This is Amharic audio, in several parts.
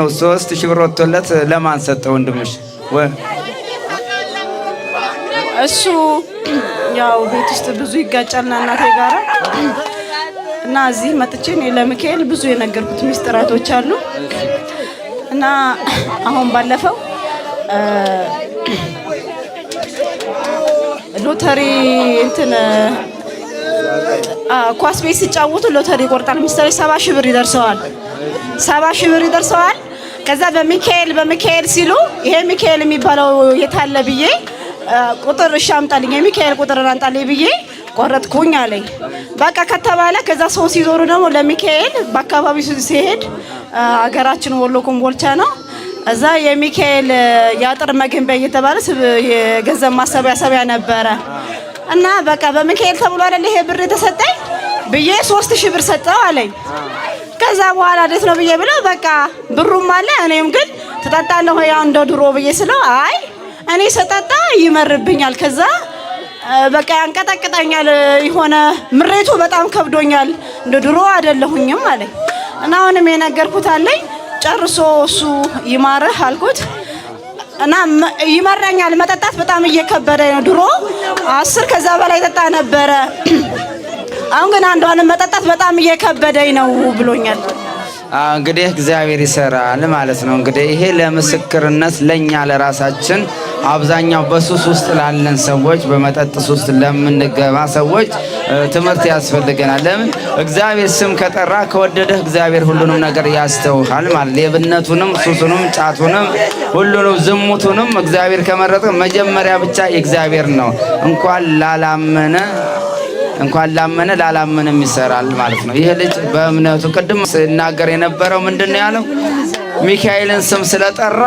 3000 ብር ወጥቶለት ለማን ሰጠ ወንድምሽ? እሱ ያው ቤት ውስጥ ብዙ ይጋጫልና እናቴ ጋራ እና እዚህ መጥቼ እኔ ለሚካኤል ብዙ የነገርኩት ሚስጥራቶች አሉ። እና አሁን ባለፈው ሎተሪ እንትን ኳስ ቤት ሲጫወቱ ሎተሪ ይቆርጣል መሰለኝ። 70,000 ብር ይደርሰዋል። 70,000 ብር ይደርሰዋል። ከዛ በሚካኤል በሚካኤል ሲሉ ይሄ ሚካኤል የሚባለው የታለ ብዬ ቁጥር እሺ አምጣልኝ የሚካኤል ቁጥር አምጣልኝ ብዬ ቆረጥኩኝ አለኝ። በቃ ከተባለ ከዛ ሰው ሲዞሩ ደግሞ ለሚካኤል በአካባቢው ሲሄድ አገራችን ወሎ ኮምቦልቻ ነው። እዛ የሚካኤል የአጥር መገንቢያ እየተባለ የገንዘብ ማሰባሰቢያ ነበረ። እና በቃ በሚካኤል ተብሎ አይደል ይሄ ብር የተሰጠኝ ብዬ 3000 ብር ሰጠው አለኝ። ከዛ በኋላ እንዴት ነው ብዬ ብለው በቃ ብሩም አለ እኔም ግን ትጠጣለህ ወይ ያው እንደ ድሮ ብዬ ስለው አይ እኔ ስጠጣ ይመርብኛል፣ ከዛ በቃ ያንቀጠቅጠኛል፣ የሆነ ምሬቱ በጣም ከብዶኛል፣ እንደ ድሮ አይደለሁኝም አለኝ። እና አሁንም የነገርኩት አለኝ ጨርሶ እሱ ይማርህ አልኩት። እና ይመረኛል መጠጣት በጣም እየከበደኝ ነው። ድሮ 10 ከዛ በላይ ጠጣ ነበረ። አሁን ግን አንዷንም መጠጣት በጣም እየከበደኝ ነው ብሎኛል። እንግዲህ እግዚአብሔር ይሰራል ማለት ነው። እንግዲህ ይሄ ለምስክርነት ለኛ ለራሳችን አብዛኛው በሱስ ውስጥ ላለን ሰዎች፣ በመጠጥ ሱስ ውስጥ ለምንገባ ሰዎች ትምህርት ያስፈልገናል። ለምን እግዚአብሔር ስም ከጠራ ከወደደህ እግዚአብሔር ሁሉንም ነገር ያስተውሃል ማለት ሌብነቱንም፣ ሱሱንም፣ ጫቱንም፣ ሁሉንም ዝሙቱንም እግዚአብሔር ከመረጠ መጀመሪያ ብቻ የእግዚአብሔር ነው። እንኳን ላላመነ እንኳን ላመነ ላላመነም ይሰራል ማለት ነው። ይህ ልጅ በእምነቱ ቅድም ሲናገር የነበረው ምንድን ነው ያለው? ሚካኤልን ስም ስለጠራ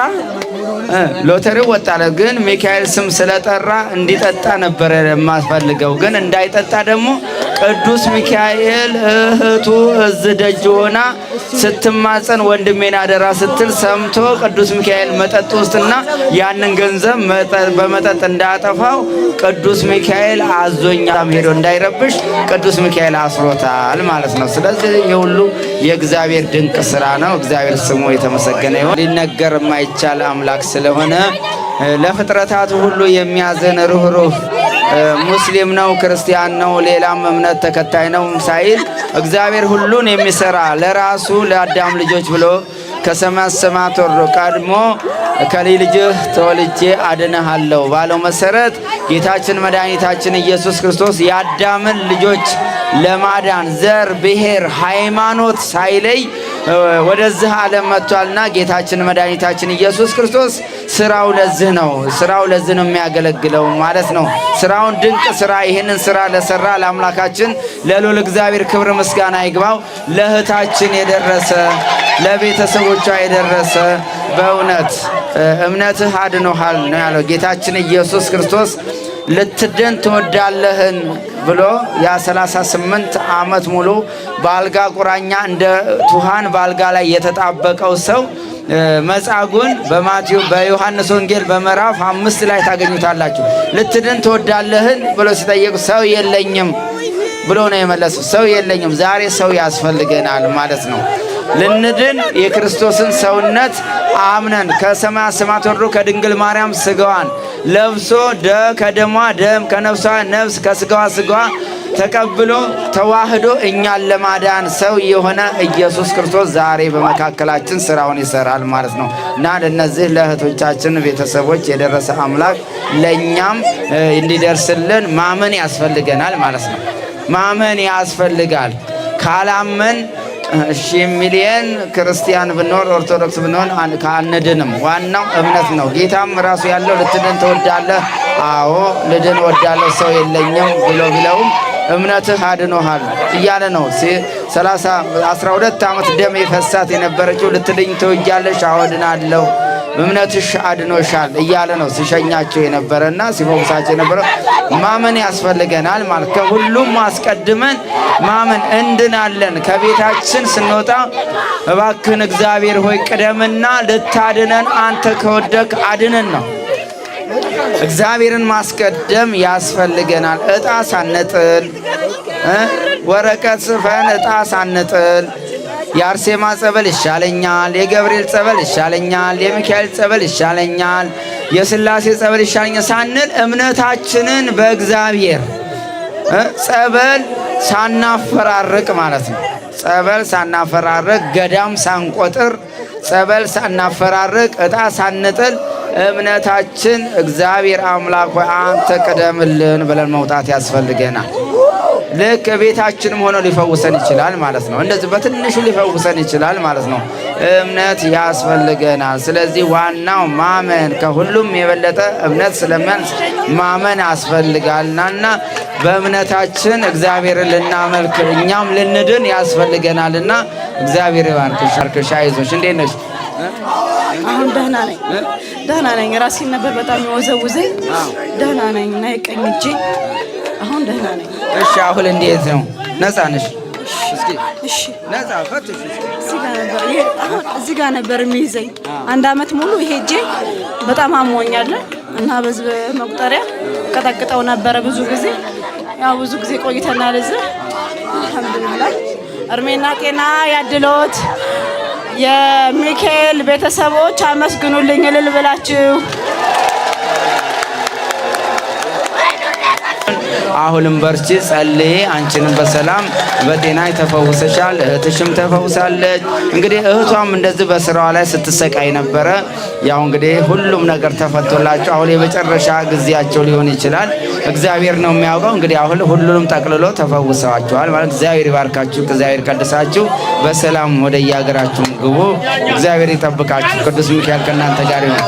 ሎተሪው ወጣለት። ግን ሚካኤል ስም ስለጠራ እንዲጠጣ ነበረ የማስፈልገው። ግን እንዳይጠጣ ደግሞ ቅዱስ ሚካኤል እህቱ እዝ ደጅ ሆና ስትማጸን ወንድሜን አደራ ስትል ሰምቶ ቅዱስ ሚካኤል መጠጥ ውስጥና ያንን ገንዘብ በመጠጥ እንዳጠፋው ቅዱስ ሚካኤል አዞኛ ሄዶ እንዳይረብሽ ቅዱስ ሚካኤል አስሮታል ማለት ነው። ስለዚህ የሁሉ የእግዚአብሔር ድንቅ ስራ ነው። እግዚአብሔር ስሙ የተመሰገነ ይሁን። ሊነገር የማይቻል አምላክ ስለሆነ ለፍጥረታቱ ሁሉ የሚያዝን ርኅሩህ ሙስሊም ነው ክርስቲያን ነው ሌላም እምነት ተከታይ ነው ሳይል እግዚአብሔር ሁሉን የሚሰራ ለራሱ ለአዳም ልጆች ብሎ ከሰማያት ሰማያት ወርዶ ቀድሞ ከልጅ ልጅህ ተወልጄ አድንሃለሁ ባለው መሰረት ጌታችን መድኃኒታችን ኢየሱስ ክርስቶስ የአዳምን ልጆች ለማዳን ዘር፣ ብሔር፣ ሃይማኖት ሳይለይ ወደዚህ ዓለም መጥቷልና ጌታችን መድኃኒታችን ኢየሱስ ክርስቶስ ስራው ለዚህ ነው። ስራው ለዚህ ነው የሚያገለግለው ማለት ነው። ስራውን ድንቅ ስራ ይህንን ስራ ለሰራ ለአምላካችን ለልዑል እግዚአብሔር ክብር ምስጋና ይግባው። ለእህታችን የደረሰ ለቤተሰቦቿ የደረሰ በእውነት እምነትህ አድኖሃል ነው ያለው ጌታችን ኢየሱስ ክርስቶስ። ልትድን ትወዳለህን ብሎ ያ 38 ዓመት ሙሉ በአልጋ ቁራኛ እንደ ትኋን በአልጋ ላይ የተጣበቀው ሰው መጻጉዕን በማቴዎስ በዮሐንስ ወንጌል በምዕራፍ 5 ላይ ታገኙታላችሁ። ልትድን ትወዳለህን ብሎ ሲጠየቁ ሰው የለኝም ብሎ ነው የመለሰው። ሰው የለኝም። ዛሬ ሰው ያስፈልገናል ማለት ነው። ልንድን የክርስቶስን ሰውነት አምነን ከሰማያት ሰማያት ወርዶ ከድንግል ማርያም ስጋዋን ለብሶ ከደሟ ደም ከነፍሷ ነፍስ ከስጋዋ ስጋዋ ተቀብሎ ተዋህዶ እኛን ለማዳን ሰው የሆነ ኢየሱስ ክርስቶስ ዛሬ በመካከላችን ስራውን ይሰራል ማለት ነው እና ለነዚህ ለእህቶቻችን ቤተሰቦች የደረሰ አምላክ ለእኛም እንዲደርስልን ማመን ያስፈልገናል ማለት ነው። ማመን ያስፈልጋል። ካላመን እሺ ሚሊየን ክርስቲያን ብንሆን ኦርቶዶክስ ብንሆን አንድንም። ዋናው እምነት ነው። ጌታም ራሱ ያለው ልትድን ትወዳለህ? አዎ ልድን እወዳለሁ፣ ሰው የለኝም ብሎ ቢለውም እምነትህ አድኖሃል እያለ ነው። 12 ዓመት ደም የፈሳት የነበረችው ልትድኝ ትወጃለሽ? አዎ ድናለሁ፣ እምነትሽ አድኖሻል እያለ ነው ሲሸኛቸው የነበረና ሲፈውሳቸው የነበረ። ማመን ያስፈልገናል ማለት ከሁሉም አስቀድመን ማመን እንድናለን። ከቤታችን ስንወጣ እባክህን እግዚአብሔር ሆይ ቅደምና ልታድነን አንተ ከወደክ አድነን ነው። እግዚአብሔርን ማስቀደም ያስፈልገናል። እጣ ሳንጥል ወረቀት ጽፈን እጣ ሳንጥል የአርሴማ ጸበል ይሻለኛል፣ የገብርኤል ጸበል ይሻለኛል፣ የሚካኤል ጸበል ይሻለኛል፣ የስላሴ ጸበል ይሻለኛል ሳንል እምነታችንን በእግዚአብሔር ጸበል ሳናፈራርቅ ማለት ነው። ጸበል ሳናፈራርቅ፣ ገዳም ሳንቆጥር፣ ጸበል ሳናፈራርቅ፣ እጣ ሳንጥል እምነታችን እግዚአብሔር አምላክ ሆይ አንተ ቅደምልን ብለን መውጣት ያስፈልገናል። ልክ ቤታችንም ሆኖ ሊፈውሰን ይችላል ማለት ነው። እንደዚህ በትንሹ ሊፈውሰን ይችላል ማለት ነው። እምነት ያስፈልገናል። ስለዚህ ዋናው ማመን፣ ከሁሉም የበለጠ እምነት ስለሚያንስ ማመን ያስፈልጋልና በእምነታችን እግዚአብሔርን ልናመልክ እኛም ልንድን ያስፈልገናልና እግዚአብሔር ይባርክሽ። አይዞሽ። እንዴት ነሽ? አሁን ደህና ነኝ፣ ደህና ነኝ። ራሴን ነበር በጣም የወዘውዘኝ። ደህና ነኝ እና የቀኝ እጄ አሁን ደህና ነኝ። እሺ፣ አሁን እንዴት ነው? ነፃ ነሽ? እስኪ እሺ፣ ነፃ ፈትሽ። እዚህ ጋር ነበር የሚይዘኝ አንድ አመት ሙሉ። ይሄ እጄ በጣም አሞኛል እና በዚህ በመቁጠሪያ ቀጠቅጠው ነበረ ብዙ ጊዜ። ያው ብዙ ጊዜ ቆይተናል እዚህ፣ አልሐምዱሊላህ። እድሜና ጤና ያድሎት። የሚካኤል ቤተሰቦች አመስግኑልኝ እልል ብላችሁ። አሁንም በርቺ፣ ጸልይ። አንቺንም በሰላም በጤና ተፈውሰሻል። እህትሽም ተፈውሳለች። እንግዲህ እህቷም እንደዚህ በስራዋ ላይ ስትሰቃይ ነበረ። ያው እንግዲህ ሁሉም ነገር ተፈቶላቸው አሁን የመጨረሻ ጊዜያቸው ሊሆን ይችላል። እግዚአብሔር ነው የሚያውቀው። እንግዲህ አሁን ሁሉንም ጠቅልሎ ተፈውሰዋቸዋል ማለት። እግዚአብሔር ይባርካችሁ፣ እግዚአብሔር ቀድሳችሁ በሰላም ወደ የሀገራችሁ ግቡ። እግዚአብሔር ይጠብቃችሁ። ቅዱስ ሚካኤል ከእናንተ ጋር ይሁን።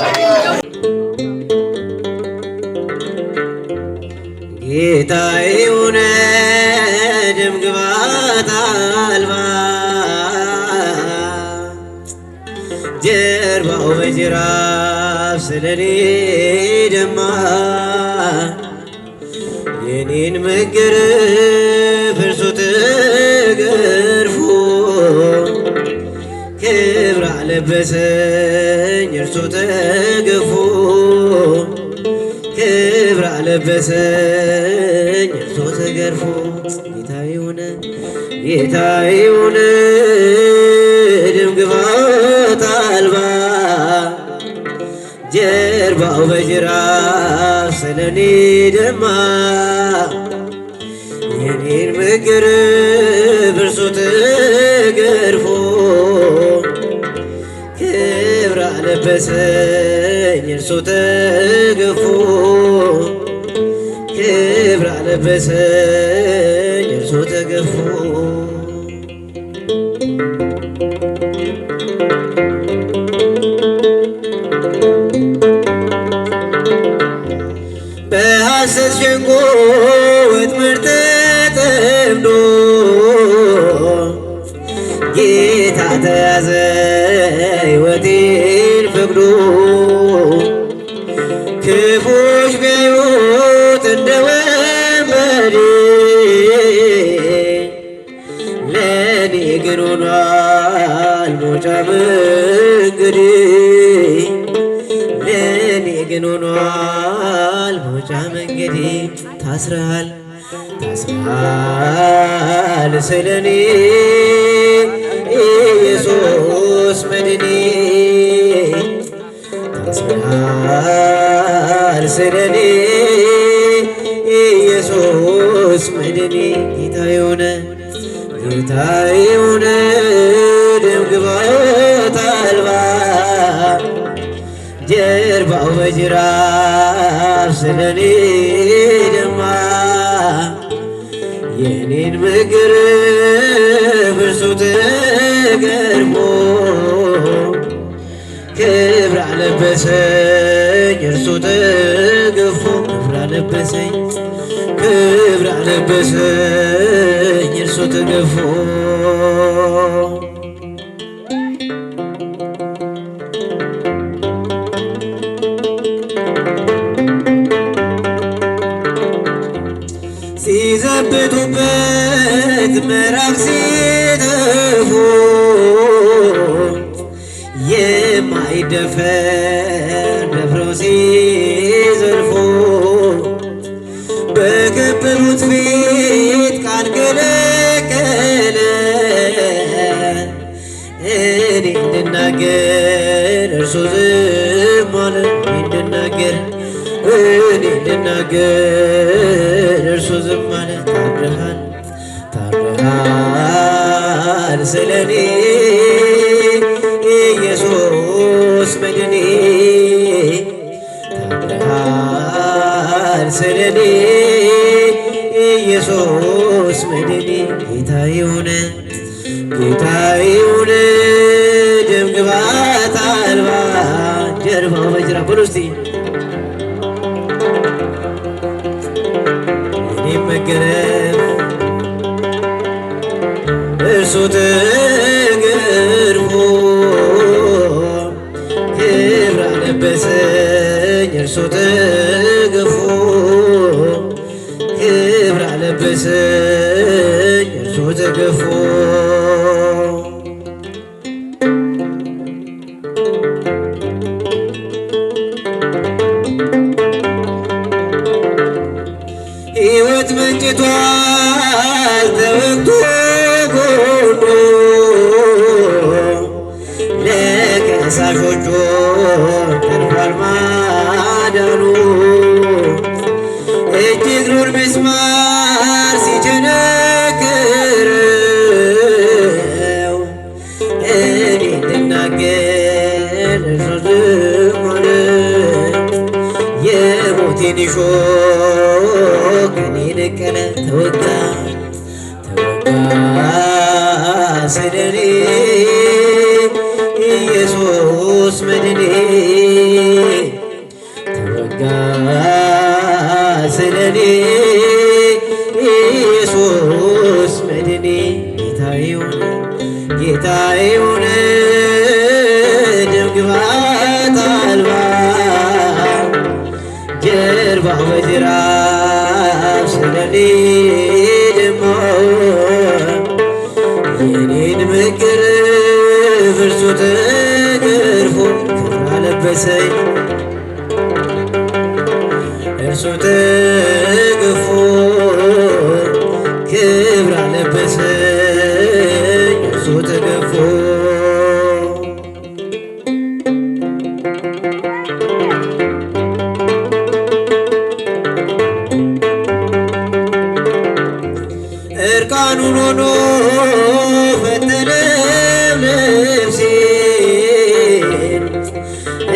ጌታዬ ሆነ ደም ግባት አልባ ጀርባው በጅራፍ ስለኔ ደማ፣ የኔን መገረፍ እርሱ ተገርፎ ክብር አለበሰኝ እርሱ ተገፎ፣ ክብር አለበሰኝ እርሱ ተገርፎ። ጌታ የሆነ፣ ጌታ የሆነ ደም ግባት አልባ ጀርባው በጅራፍ ስለኔ ደማ፣ የኔን መገረፍ እርሱ ተገርፎ ክብር አለበሰኝ እርሱ ተገፎ፣ ክብር አለበሰኝ እርሱ ተገፎ። በሐሰት ሸንጎ ወጥመድ ተጠምዶ ጌታ ተያዘ ሕይወቴን ፈቅዶ፣ ክፉዎች ቢያዩት እንደ ወንበዴ ለእኔ ግን ሆኗል መውጫ መንገዴ፣ ለእኔ ግን ሆኗል መውጫ መንገዴ። ታስረሃል፣ ታስረሃል ስለኔ ኢየሱስ መድኔ፣ ታስረሃል ስለኔ ኢየሱስ መድኔ። ጌታ የሆነ፣ ጌታ የሆነ ደም ግባት አልባ ጀርባው በጅራፍ ስለኔ ደማ፣ የኔን መገረፍ እርሱ ተገርፎ ክብር አለበሰኝ እርሱ ተገፎ፣ ክብር አለበሰኝ፣ ክብር አለበሰኝ እርሱ ተገፎ። ሲዘብቱበት ምራቅ ሲተፉ የማይደፈር ደፍረው ሲዘልፉ በከበቡት ፊት ቃል ከለከለ። እንድናገር እርሱ ዝም አለ። እኔ እንድናገር እኔ እንድናገር እርሱ ዝም አለ። ታርደሃል ታርደሃል ስለኔ ኢየሱስ መድኔ፣ ታርደሃል ስለኔ ኢየሱስ መድኔ። ጌታ ይሁን ጌታ ይሁን ደም ግባት አልባ ጀርባው በጅራፍ በሉ እስቲ የኔም መገረፍ እርሱ ተገርፎ ክብር አለበሰኝ እርሱ ተገፎ ክብር አለበሰኝ እርሱ ተገፎ። ሕይወት መንጭቷል ተወግቶ ጎኑ ለከሳሾቹ ተርፏል ማዳኑ። እጅ እግሩን ምስማር ሲቸነክረው እኔ እንድናገር እርሱ ዝም አለ። የሞቴን እሾህ ከእኔ ነቀለ። ተወጋ ተወጋ ስለኔ ኢየሱስ መድኔ፣ ተወጋ ስለኔ ኢየሱስ መድኔ። ጌታ ይሁን ጌታ ይሁን ደም ግባት አልባ ጀርባው በጅራፍ ስለኔ ደሞ የኔን መገረፍ እርሱ ተገርፎ ክብር አለበሰኝ እርሱ ተገፎ ክብር አለበሰኝ እርሱ ተገፎ። እርቃኑን ሆኖ ፈተለው ልብሴን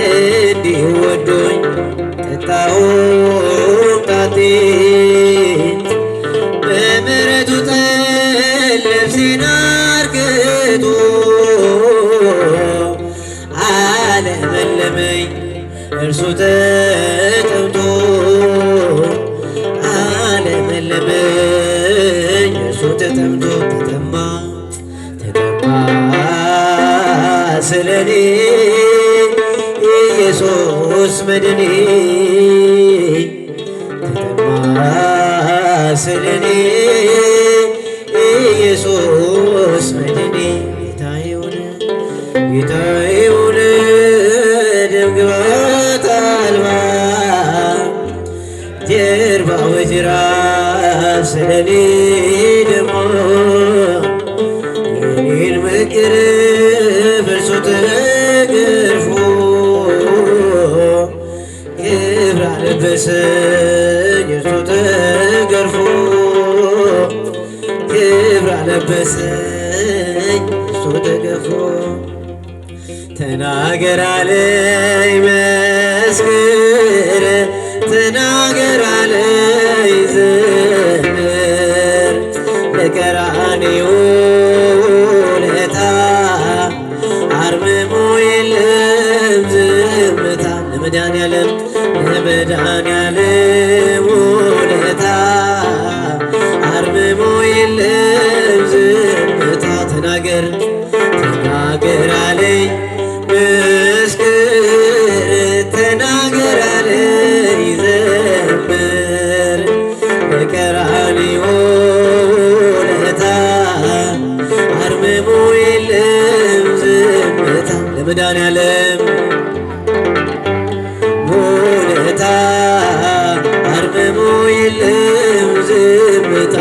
እንዲሁ ወዶኝ ጠጣሁም ጣቴን። በምሕረቱ ጠል ልብሴን አርግቶ አለመለመኝ እርሱ ተጠምቶ አለመለመኝ እርሱ ተጠምቶ። ተጠማ ተጠማ ስለኔ ኢየሱስ መድኔ፣ ተጠማ ስለኔ ኢየሱስ መድኔ። ጌታ ይሁን ጌታ ይሁን ደም ግባት አልባ ጀርባው በጅራፍ ስለኔ ደሞ የኔን መገረፍ እርሱ ተገርፎ ክብር አለበሰኝ እርሱ ተገርፎ ክብር አለበሰኝ እርሱ ተገርፎ። ተናገር አለኝ መስክር፣ ተናገር አለኝ ዘምር፣ ለቀራንዮ ውለታ አርምሞ የለም ዝምታ። ለመድኃኔዓለም ለመድኃኔዓለም ውለታ አርምሞ የለም ዝምታ። ተናገር ተናገር አለኝ መስክር፣ ተናገር አለኝ ዘምር፣ ለቀራንዮ ውለታ አርምሞ የለም ዝምታ። ለመድኃኔዓለም ውለታ አርምሞ የለም ዝምታ።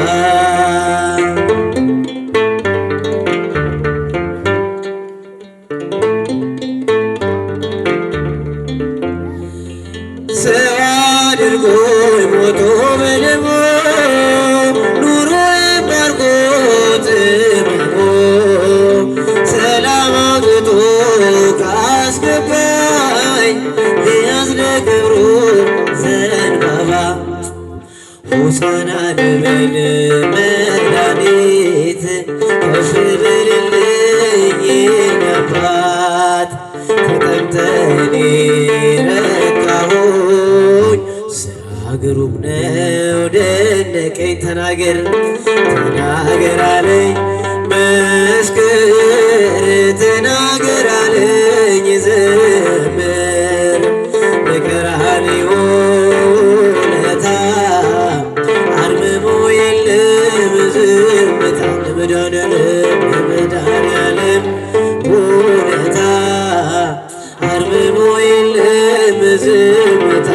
አስገባኝ ልያዝ ለክብሩ ዘንባባ ሆሳዕና ልበል መድኃኒት ከፍ በልልኝ የኔ አባት ተጠምተኔ ረካሁኝ ስራ ግሩም ነው ደነቀኝ ተናገር ተናገር አለኝ መስክር ተናገር አለኝ ዘምር ለቀራንዮ ውለታ አርምሞ የለም ዝምታ ለመድኃኔዓለም ለመድኃኔዓለም ውለታ አርምሞ የለም ዝምታ።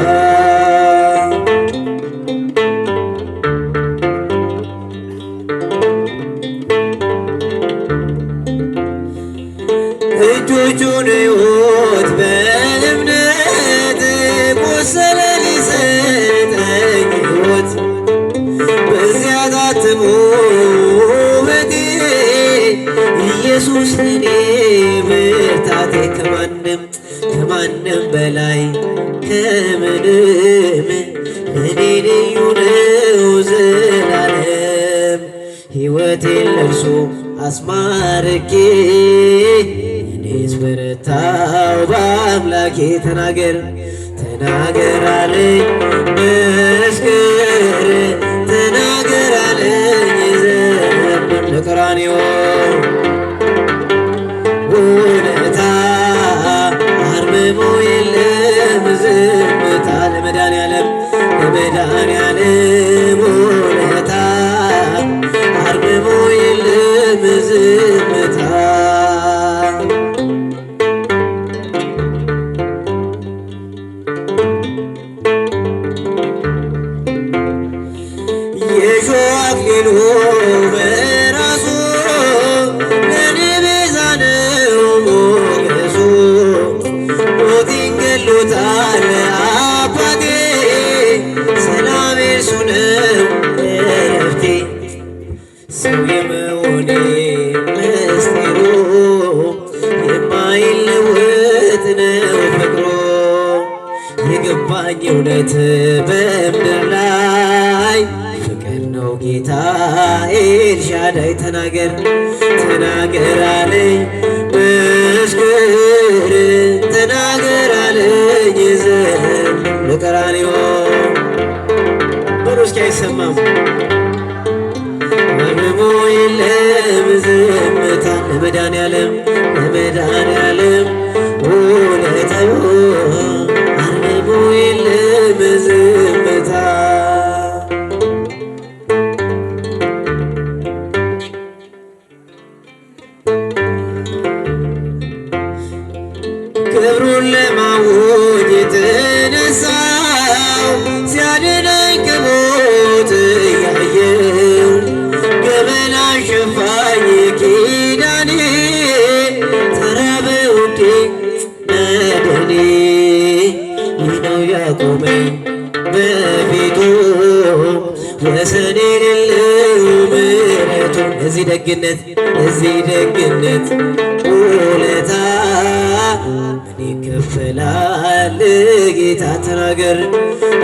እጆቹን ሕይወት በእምነት ቆሰለ ሊሰጠኝ ሕይወት በዚያ ታትሞ ውበቴ ኢየሱስ ለኔ ብርታቴ ከማንም ከማንም በላይ ከምንም ለኔ ልዩ ነው ዘላለም ሕይወቴን ለእርሱ አስማርኬ እኔስ በረታው በአምላኬ ተናገር ተናገር አለኝ መስክር ተናገር አለኝ ዘምር ለቀራንዮ ውለታ አርምሞ የለም ዝምታ ለመድኃኔዓለም ለመድኃኔዓለም ውለታ አርምሞ የለም ዝምታ። የሾህ አክሊሉ በራሱ ለእኔ ቤዛ ነው ሞገሱ ሞቴን ገሎታል አባቴ ሰላሜ እርሱ ነው ዕረፍቴ ሰው የመሆኔ ምስጢሩ የማይለወጥ ነው ፍቅሩ የገባኝ እውነት በምድር ላይ ፍቅር ነው ጌታ ኤልሻዳይ ተናገር ተናገር አለኝ መስክር ተናገር አለኝ ዘምር ለቀራንዮ በሉ እስኪ አይሰማም አርምሞ የለም ዝምታ ለመድኃኔዓለም ለመድኃኔዓለም ውለታው አርምሞ የለም ዝምታ። ክብሩን ለማወጅ የተነሳው ሲያድነኝ ከሞት እያየው ገመና ሸፋኝ ኪዳኔ ተራበ ውዴ መድኔ ይህ ነው ያቆመኝ በፊቱ ወሰን የሌለው ምሕረቱ እዚህ ደግነት እዚህ ደግነት ውለታ ምን ይከፈላል ጌታ ተናገር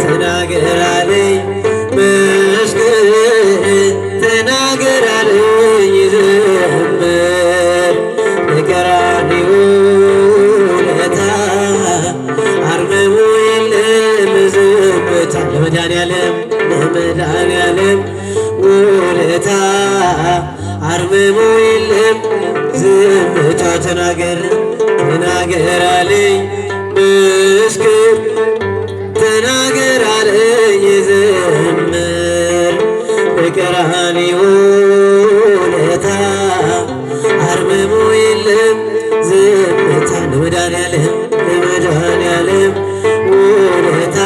ተናገር አለኝ መስክር ተናገር አለኝ ዘምር ለቀራንዮ ውለታ አርምሞ የለም ዝምታ ለመድኃኔዓለም ለመድኃኔዓለም ውለታ አርምሞ የለም ዝምታ ተናገር ተናገር አለኝ መስክር ተናገር አለኝ ዘምር ለቀራንዮ ውለታ አርምሞ የለም ዝምታ ለመድኃኔዓለም ለመድኃኔዓለም ውለታ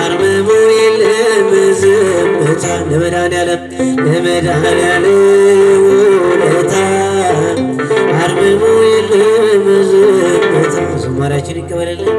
አርምሞ የለም ዝምታ ለመድኃኔዓለም ለመድኃኔዓለም ውለታ አርምሞ የለም ዝምታ። ዝማሬያችን ይቀበልልን።